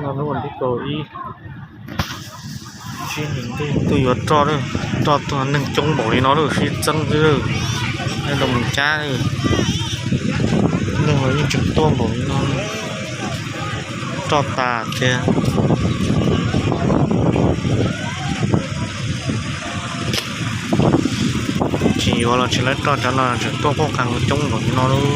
Lub kaum ib, twb yuav roj, roj tuaj neeg coob npaum li no lawm, sib txeeb xwb, nrog mus cab, neeg los yeej tseem tuaj npaum li no, roj tas tiag. Tsis yuav los tsis laib roj, cov no tseem tuaj qub qees coob npaum li no lawm.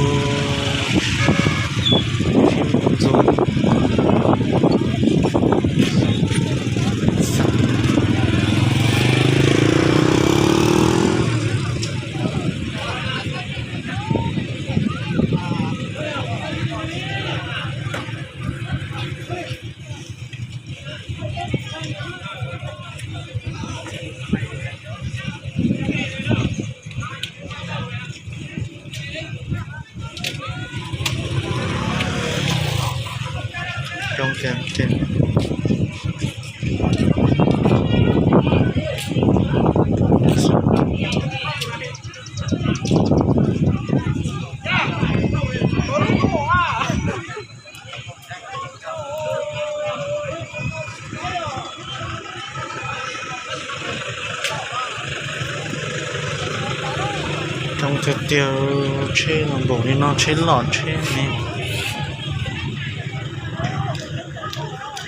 Coob tiag tiag, tsheb los npaum li no, tsheb loj tsheb me.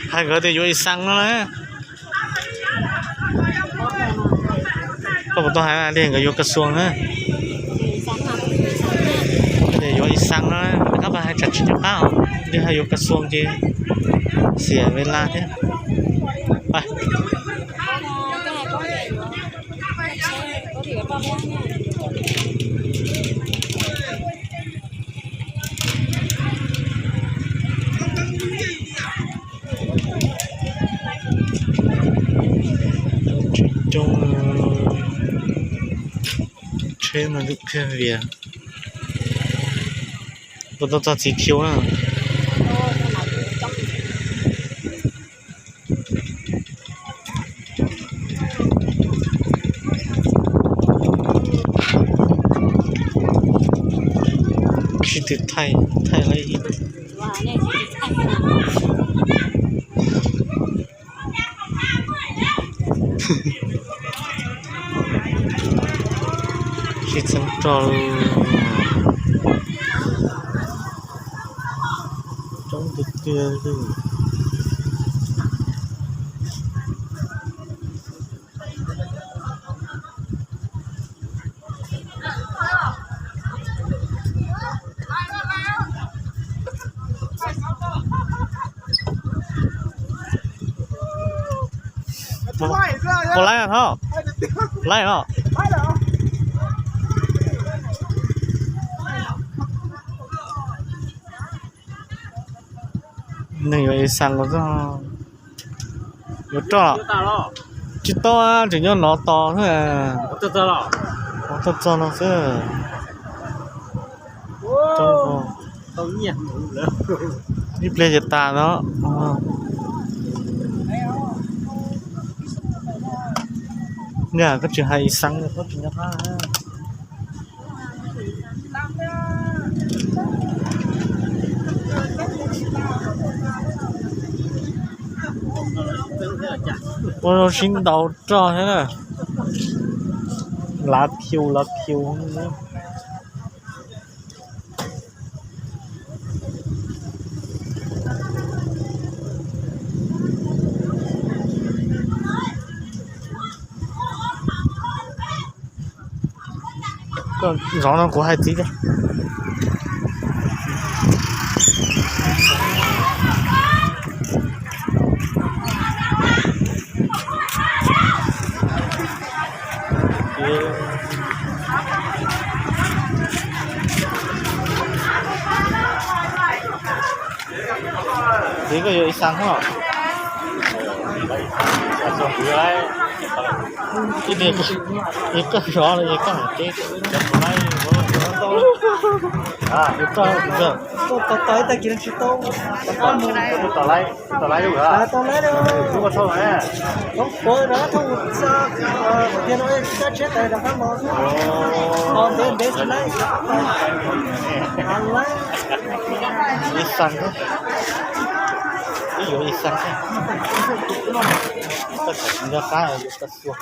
Hais nkawd tias yuav ib xees no na. Koj puas tau hais li nkawd yuav kas xuas na? Tias yuav ib xees no, koj puas hais tsam tsis nco qab os? Yog hais yuav kas xuas ces xiam ve la thiab. Tsheb no lub phiaj vias, puas tau txog txiv khiu na? Sib tw thaij, thaij lawm. Sib txeeb roj, coob tiag tiag li. Puas laib os? Laib os. Neeg yuav ib xees los txog, yuav roj. Tsis tau, tseem nyob nov tos xwb. Txog no xwb. Ib pliag ces tas no. Niam, koj tsis hais ib xees koj tsis nco qab. Ua rau sib ntaus roj thiab na. Lav khiu lav khiu. Koj zov no kuv hais txiv. Txiv, koj yuav ib xees os? Ib pliag koj zov los es koj hais teb. Koj tos ib tag kis tsis tau. Tau laib, tau laib. Tau laib, tau laib. Ib xees, ib Yuav ib sab, txoj kawm nco qab yuav tau xua.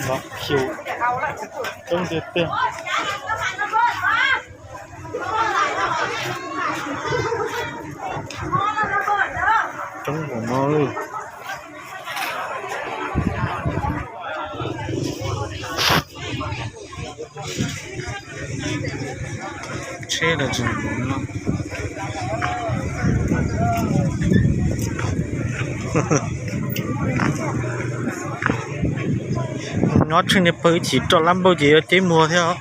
Los xyum coob tiag tiag. Coob npaum no. Tsheb los tseem npaum no. Nyob tsheej niag pawg ib chim roj lab npauj ces yuav ceb muag thiab os.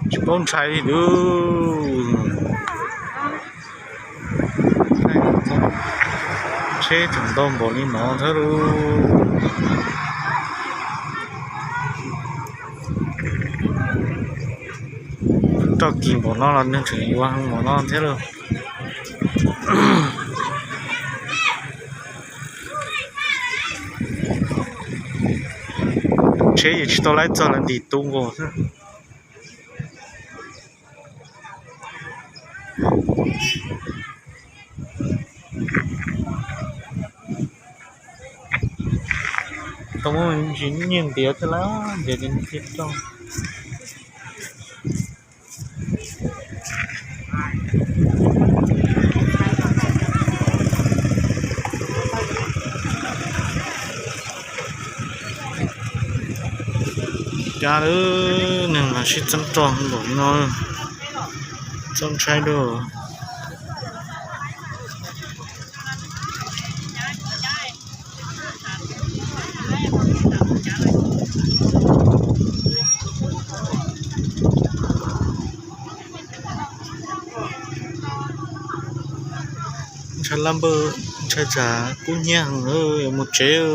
Tsis paub ntshai li lub. Tsheb tseem ntau npaum li no thiab lauj. Roj kis npaum no los neeg tseem yuav heev npaum no thiab lauj. Tsheb yeej tsis tau laib txog lawv ntim tu nkaus xwb. Tau muab ntsis nyiaj ntiav thiab lawm, ntiav ces thiaj roj. Cas lawm, neeg mas sib txeeb roj npaum no, txaus ntshai dua. Ntshai lab npawj, ntshai tsam kub hnyiab heev, yuav mus tsev.